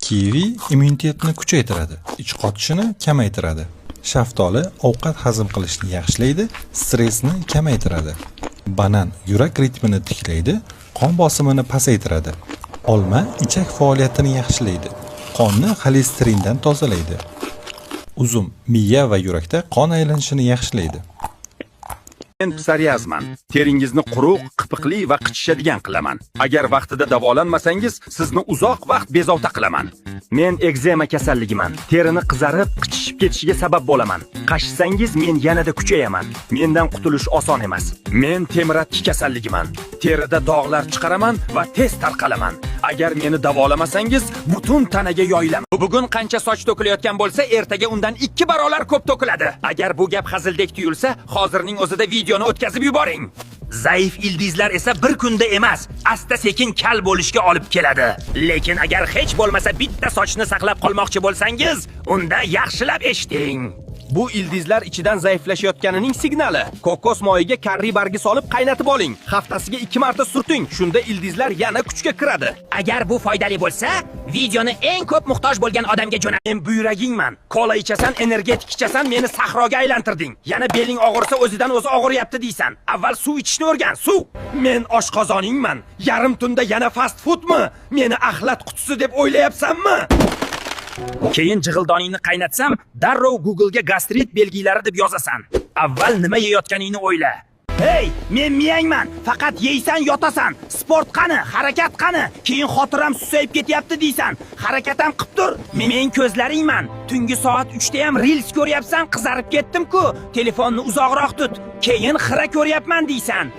Kivi immunitetni kuchaytiradi, ich qotishini kamaytiradi. Shaftoli ovqat hazm qilishni yaxshilaydi, stressni kamaytiradi. Banan yurak ritmini tiklaydi, qon bosimini pasaytiradi. Olma ichak faoliyatini yaxshilaydi, qonni xolesterindan tozalaydi. Uzum miya va yurakda qon aylanishini yaxshilaydi. Men psoriazman. Teringizni quruq, qipiqli va qichishadigan qilaman. Agar vaqtida davolanmasangiz, sizni uzoq vaqt bezovta qilaman. Men ekzema kasalligiman. Terini qizarib, qichishib ketishiga sabab bo'laman. Qashisangiz, men yanada kuchayaman. Mendan qutulish oson emas. Men temiratki kasalligiman. Terida dog'lar chiqaraman va tez tarqalaman. Agar meni davolamasangiz, butun tanaga yoyilaman. Bugun qancha soch to'kilayotgan bo'lsa, ertaga undan 2 barobar ko'p to'kiladi. Agar bu gap hazildek tuyulsa, hozirning o'zida videoni o'tkazib yuboring. Zaif ildizlar esa bir kunda emas, asta sekin kal bo'lishga olib keladi. Lekin agar hech bo'lmasa bitta sochni saqlab qolmoqchi bo'lsangiz, unda yaxshilab eshiting. Bu ildizlar ichidan zaiflashayotganining signali. Kokos moyiga karri bargi solib qaynatib oling. Haftasiga 2 marta surting. Shunda ildizlar yana kuchga kiradi. Agar bu foydali bo'lsa, videoni eng ko'p muhtoj bo'lgan odamga jo'nat. Men buyragingman. Kola ichasan, energetik ichasan, meni sahroga aylantirding. Yana beling og'risa, o'zidan o'zi og'riyapti deysan. Avval suv ichishni o'rgan, suv. Men oshqozoningman. Yarim tunda yana fast foodmi? Meni axlat qutisi deb o'ylayapsanmi? Keyin jig'ildoningni qaynatsam, darrov Google'ga gastrit belgilari deb yozasan. Avval nima yeyotganingni o'yla. Hey, men miyangman. Faqat yeysan, yotasan. Sport qani, harakat qani? Keyin xotiram susayib ketyapti deysan. Harakat ham qilib tur. Men ko'zlaringman. Tungi soat 3 da ham reels ko'ryapsan, qizarib ketdim-ku. Telefonni uzoqroq tut. Keyin xira ko'ryapman deysan.